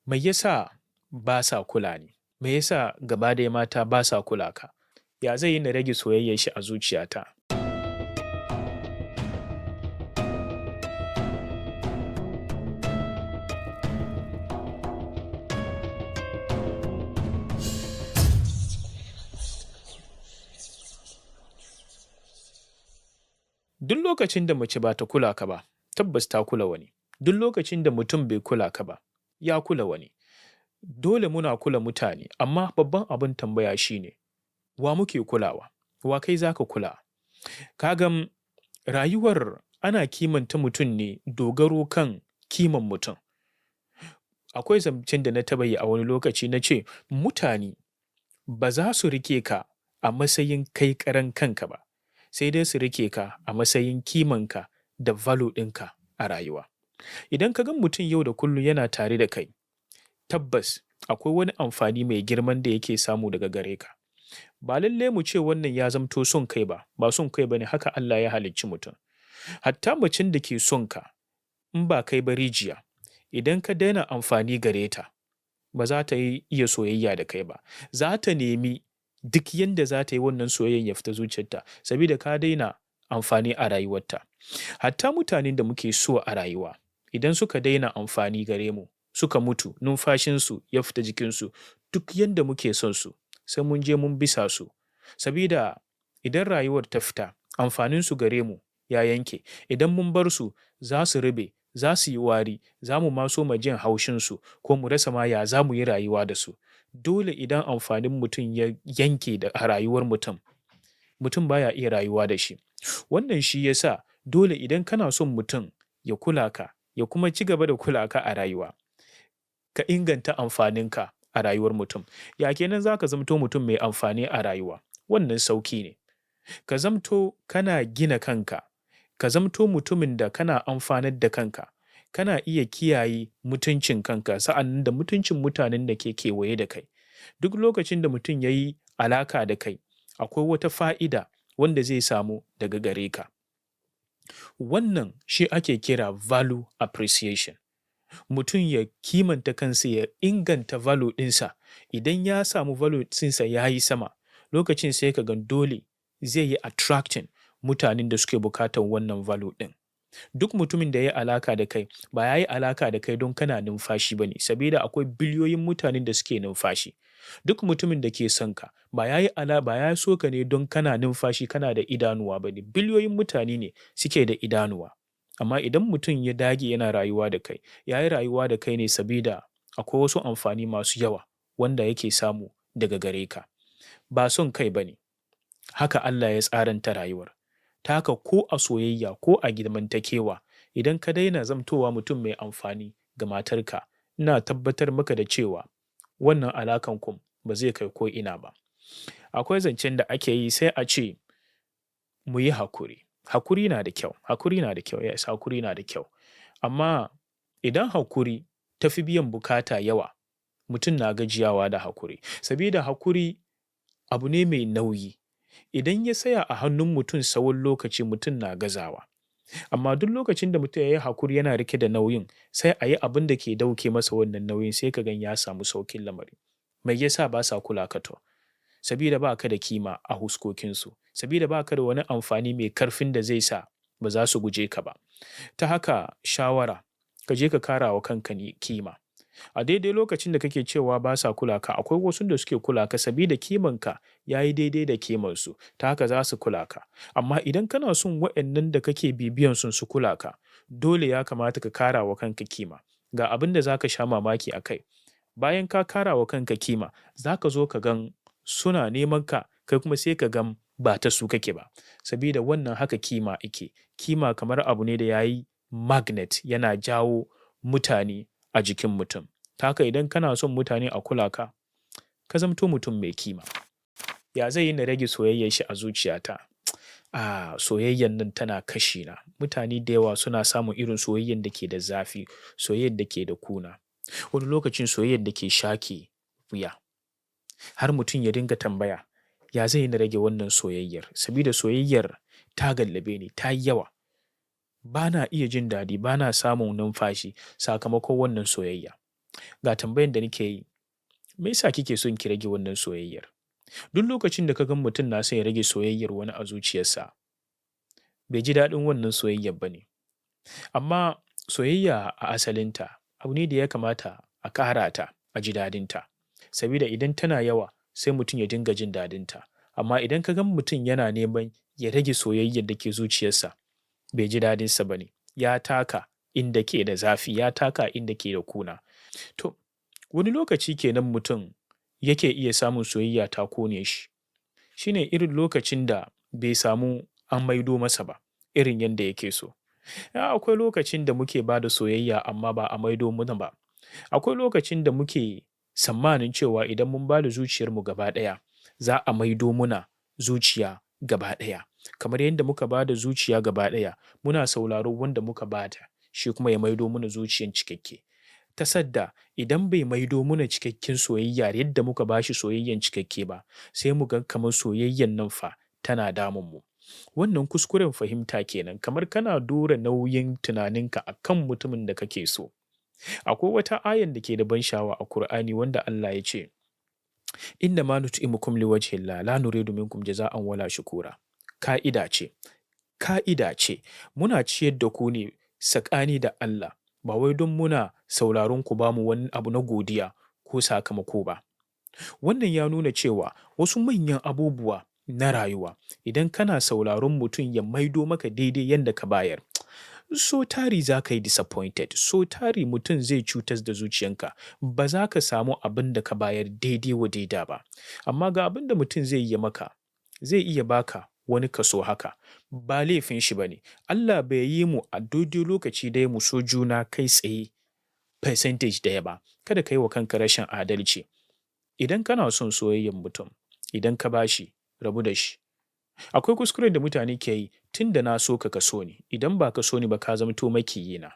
Mai yasa ba sa kula ni? Me yasa gaba ɗaya mata ba sa kula ka? Ya zai yi na rage soyayyar shi a zuciyata? Duk lokacin da mace ba ta kula ka ba, tabbas ta kula wani. Duk lokacin da mutum bai kula ka ba, ya kula wani. Dole muna kula mutane, amma babban abin tambaya shi ne, wa muke kulawa? Wa kai za ka kula? Ka gan rayuwar ana kimanta mutum ne dogaro kan kiman mutum. Akwai zancen da na taɓa yi a wani lokaci na ce, mutane ba za su riƙe ka a matsayin kai karan kanka ba, sai dai su riƙe ka a matsayin kimanka da value ɗinka a rayuwa. Idan ka gan mutum yau da kullum yana tare da kai, tabbas akwai wani amfani mai girman da yake samu daga gare ka. Ba lallai mu ce wannan ya zamto son kai ba, ba son kai ba ne, haka Allah ya halicci mutum. Hatta macen da ke son ka, in ba kai ba rijiya, idan ka daina amfani gare ta, ba za ta yi iya soyayya da kai ba. Za ta nemi duk yanda za ta yi wannan soyayyan ya fita zuciyarta, sabida ka daina amfani a rayuwarta. Hatta mutanen da muke so a rayuwa, idan suka daina amfani gare mu, suka mutu, numfashinsu ya fita jikinsu, duk yanda muke son su, sai mun je mun bisa su. Sabida idan rayuwar ta fita, amfaninsu gare mu ya yanke. Idan mun bar su, za su ruɓe, za su yi wari, za mu ma soma jin haushinsu ko mu rasa ma ya za mu yi rayuwa da su. Dole idan amfanin mutum ya yanke a rayuwar mutum, mutum baya iya rayuwa da shi. Wannan shi ya sa dole idan kana son mutum ya kula ka, ya kuma ci gaba da kula ka a rayuwa, ka inganta amfaninka a rayuwar mutum. Ya kenan za ka zamto mutum mai amfani a rayuwa? Wannan sauƙi ne. Ka zamto kana gina kanka, ka zamto mutumin da kana amfanar da kanka, kana iya kiyaye mutuncin kanka sa'annan da mutuncin mutanen da ke kewaye da kai. Duk lokacin da mutum ya yi alaka da kai, akwai wata fa'ida wanda zai samu daga gare ka. Wannan shi ake kira value appreciation. Mutum ya kimanta kansa ya inganta value ɗinsa. Idan ya samu value ɗinsa ya yi sama, lokacin sai ka gan dole zai yi attracting mutanen da suke bukatan wannan value ɗin. Duk mutumin da ya yi alaka da kai, ba ya yi alaka da kai don kana numfashi ba ne, sabida akwai biliyoyin mutanen da suke numfashi. Duk mutumin da ke son ka, ba ya yi ala ba ya so ka ne don kana numfashi kana da idanuwa ba ne. Biliyoyin mutane ne suke da idanuwa. Amma idan mutum ya dage yana rayuwa da kai, ya yi rayuwa da kai ne sabida akwai wasu amfani masu yawa wanda yake samu daga gare ka. Ba son kai ba ne, haka Allah ya tsaranta rayuwar. Ta haka ko a soyayya ko a zamantakewa, idan ka daina zamtowa mutum mai amfani ga matarka, ina tabbatar maka da cewa wannan alakan ku ba zai kai ko ina ba. Akwai zancen da ake yi sai a ce mu yi hakuri. Hakuri na da kyau, hakuri na da kyau, yes, hakuri na da kyau. Amma idan hakuri ta fi biyan bukata yawa, mutum na gajiyawa da hakuri. Sabida hakuri abu ne mai nauyi. Idan ya tsaya a hannun mutum tsawon lokaci, mutum na gazawa. Amma duk lokacin da mutum ya yi hakuri yana riƙe da nauyin, sai a yi abin da ke ɗauke masa wannan nauyin sai ka gan ya samu sauƙin lamari. Mai yasa ba sa kula ka to? Sabida ba ka da kima a huskokinsu, sabida ba ka da wani amfani mai ƙarfin da zai sa ba za su guje ka ba. Ta haka shawara, ka je ka ƙara wa kanka kima. A daidai lokacin da kake cewa ba sa kula ka, akwai wasu da suke kula ka sabida kimanka ya yi daidai da kimansu, ta haka za su kula ka. Amma idan kana son waɗannan da kake bibiyansu su kula ka, dole ya kamata ka ƙara wa kanka kima. Ga abin da za ka sha mamaki a kai. Bayan ka ƙara wa kanka kima, za ka zo ka gan suna neman ka, kai kuma sai ka gan ba ta su kake ba. Sabida wannan haka kima yake. Kima kamar abu ne da ya yi magnet, yana jawo mutane a jikin mutum. Ta haka idan kana son mutane a kula ka, ka zamto mutum mai kima. Ya zai yi na rage soyayyar shi a zuciyata? Ah, soyayyan nan tana kashi na. Mutane da yawa suna samun irin soyayyan da ke da zafi, soyayyan da ke da kuna. Wani lokacin soyayyan da ke shake wuya. Har mutum ya dinga tambaya, ya zai yi na rage wannan soyayyar? Sabida soyayyar ta gallabe ni, ta yi yawa. Ba na iya jin daɗi, ba na samun numfashi sakamakon wannan soyayya. Ga tambayan da nake yi, me yasa kike son ki rage wannan soyayyar? Duk lokacin da ka ga mutum na son ya rage soyayyar wani a zuciyarsa, bai ji daɗin wannan soyayyar ba ne. Amma soyayya a asalinta abu ne da ya kamata a ƙara ta, a ji daɗinta. Sabida idan tana yawa, sai mutum ya dinga jin daɗinta. Amma idan ka ga mutum yana neman ya rage soyayyar da ke zuciyarsa, bai ji daɗinsa ba ne. Ya taka inda ke da zafi, ya taka inda ke da kuna. To, wani lokaci kenan mutum yake iya samun soyayya ta kone shi. Shi ne irin lokacin da bai samu an maido masa ba irin yanda yake so. Akwai lokacin da muke ba da soyayya amma ba a maido mana ba. Akwai lokacin da muke tsammanin cewa idan mun ba da zuciyarmu gaba ɗaya, za a maido muna zuciya gaba ɗaya. Kamar yadda muka ba da zuciya gaba ɗaya, muna sauraro wanda muka ba ta, shi kuma ya maido mana zuciyan cikakke. Ta sadda idan bai maido mana cikakken soyayya yadda muka ba shi soyayyan cikakke ba, sai mu ga kamar soyayyan nan fa tana damun mu. Wannan kuskuren fahimta kenan, kamar kana dora nauyin tunaninka a kan mutumin da kake so. Akwai wata ayan da ke da ban sha'awa a Kur'ani wanda Allah ya ce, "Inna ma nut'imukum liwajhillah la nuridu minkum jaza'an wala shukura." Ka'ida ce, ka'ida ce, muna ciyar da ku ne tsakani da Allah, ba wai don muna sauraron ku ba mu wani abu na godiya ko sakamako ba. Wannan ya nuna cewa wasu manyan abubuwa na rayuwa, idan kana sauraron mutum ya maido maka daidai yanda ka bayar, so tari za ka yi disappointed, so tari mutum zai cutar da zuciyanka, ba za ka samu abin da ka bayar daidai wa daida ba. Amma ga abin da mutum zai iya maka, zai iya baka wani kaso haka, ba laifin shi ba ne. Allah bai yi mu a daidai lokaci ɗaya mu so juna kai tsaye percentage ɗaya ba. Kada ka yi wa kanka rashin adalci. Idan kana son soyayyan mutum, idan ka ba shi, rabu da shi. Akwai kuskuren da mutane ke yi, tun da na so ka, ka so ni, idan ba ka so ni ba, ka zamto makiyina.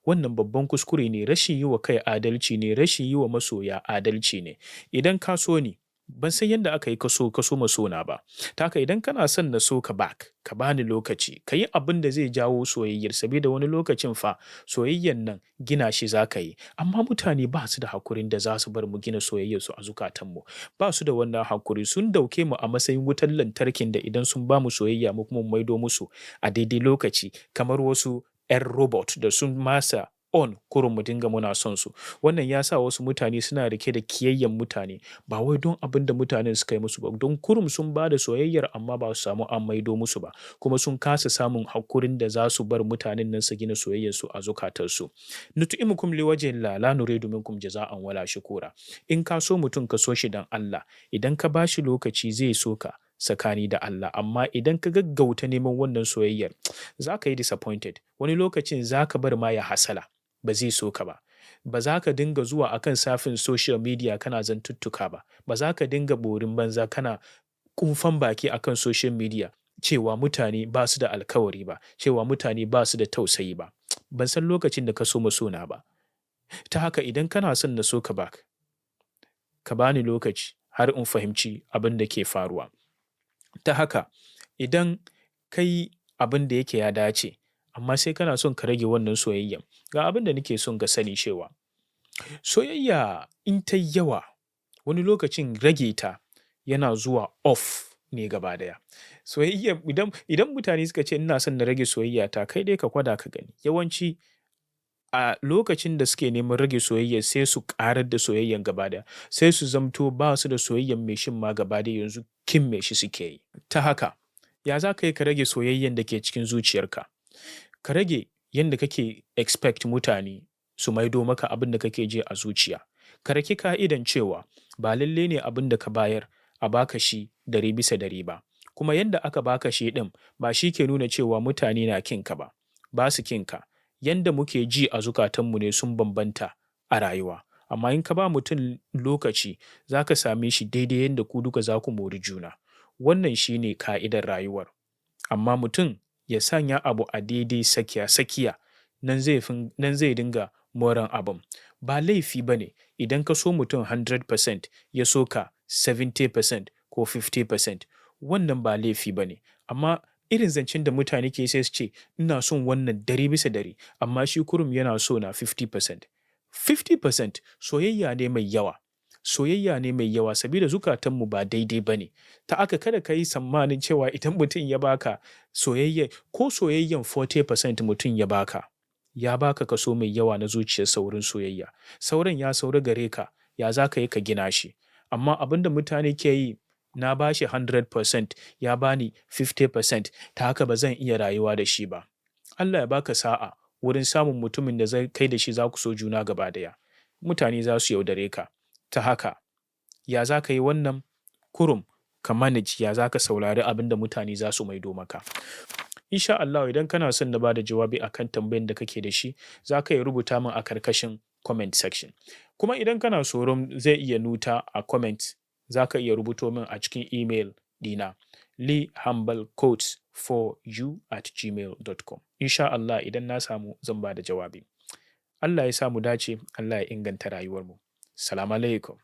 Wannan babban kuskure ne, rashin yi wa kai adalci ne, rashin yi wa masoya adalci ne. Idan ka so ni, ban san yadda aka yi ka so ma sona ba. Ta haka idan kana son na so ka back, ka bani lokaci, ka yi abin da zai jawo soyayyar, sabida wani lokacin fa soyayyan nan gina shi za ka yi. Amma mutane ba su da hakurin da za su bar mu gina soyayyarsu a zukatanmu. Ba su da wannan hakuri, sun dauke mu a matsayin wutar lantarkin da idan sun ba mu soyayya, mu kuma mu maido musu a daidai lokaci, kamar wasu 'yan robot da sun masa on kurun mu dinga muna son su. Wannan ya sa wasu mutane suna rike da kiyayyen mutane, ba wai don abin da mutanen suka yi musu ba, don kurum sun ba da soyayyar amma ba su samu an maido musu ba, kuma sun kasa samun hakurin da za su bar mutanen nan su gina soyayyarsu a zukatansu. Nut'imukum liwajhillah la nuridu minkum jaza'an wala shukura. In ka so mutum, ka so shi don Allah. Idan ka ba shi lokaci, zai so ka tsakani da Allah. Amma idan ka gaggauta neman wannan soyayyar, za ka yi disappointed. Wani lokacin za ka bar ma ya hasala, ba zai so ka ba. Ba za ka dinga zuwa akan safin social media kana zantuttuka ba. Ba za ka dinga borin banza kana kumfan baki akan social media cewa mutane ba su da alkawari ba, cewa mutane ba su da tausayi ba. Ban san lokacin da ka so sona ba. Ta haka idan kana son na so ka back, ka bani lokaci har in fahimci abin da ke faruwa. Ta haka idan ka yi abin da yake ya dace, amma sai kana son ka rage wannan soyayyan, ga abin da nake son ka sani cewa soyayya in ta yi yawa, wani lokacin rage ta yana zuwa off ne gaba daya. Soyayya idan mutane suka ce ina son na rage soyayya ta, kai dai ka gwada ka gani. Yawanci a lokacin da suke neman rage soyayya, sai su ƙarar da soyayyan gaba daya. Sai su zamto ba su da soyayyan mai shin ma gaba daya, yanzu kin mai shi suke yi. Ta haka, ya za ka yi ka rage soyayyan da ke cikin zuciyarka? Ka rage yanda kake expect mutane su maido maka abin da kake ji a zuciya. Ka raki ka'idan cewa ba lalle ne abin da ka bayar a baka shi 100% ba. Kuma yanda aka baka shi ɗin ba shi ke nuna cewa mutane na kin ka ba. Ba su kin ka. Yanda muke ji a zukatanmu ne sun bambanta a rayuwa. Amma in ka ba mutum lokaci, za ka same shi daidai yanda ku duka za ku mori juna. Wannan shi ne ka'idar rayuwar. Amma mutum ya sanya abu a daidai tsakiya tsakiya, nan zai dinga moran abun. Ba laifi ba ne idan ka so mutum 100%, ya so ka 70% ko 50%. Wannan ba laifi ba ne. Amma irin zancen da mutane ke sai su ce ina son wannan 100% amma shi kurum yana so na 50%. 50% soyayya ne mai yawa. Soyayya ne mai yawa sabida zukatanmu ba daidai ba ne. Ta aka kada ka yi tsammanin cewa idan mutum ya baka soyayya, ko soyayyan 40% mutum ya baka kaso mai yawa na zuciyarsa wurin soyayya. Sauran ya saura gare ka, ya za ka yi ka gina shi. Amma abin da mutane ke yi, na ba shi 100%, ya bani 50%, ta haka ba zan iya rayuwa da shi ba. Allah ya baka sa'a wurin samun mutumin da zai kai da shi za ku so juna gaba daya. Mutane za su yaudare ka. Ta haka, ya za ka yi wannan kurum ka manage, ya za ka saurari abin da mutane za su maido maka. Insha Allah, idan kana son na bada jawabi akan tambayan da kake da shi, za ka iya rubuta min a karkashin comment section. Kuma idan kana tsoron zai iya nuta a comment, za ka iya rubuto min a cikin email dina, leehambalquotes4u@gmail.com. Insha Allah, idan na samu, zan bada jawabi. Allah ya sa mu dace, Allah ya inganta rayuwarmu. Salamu alaikum.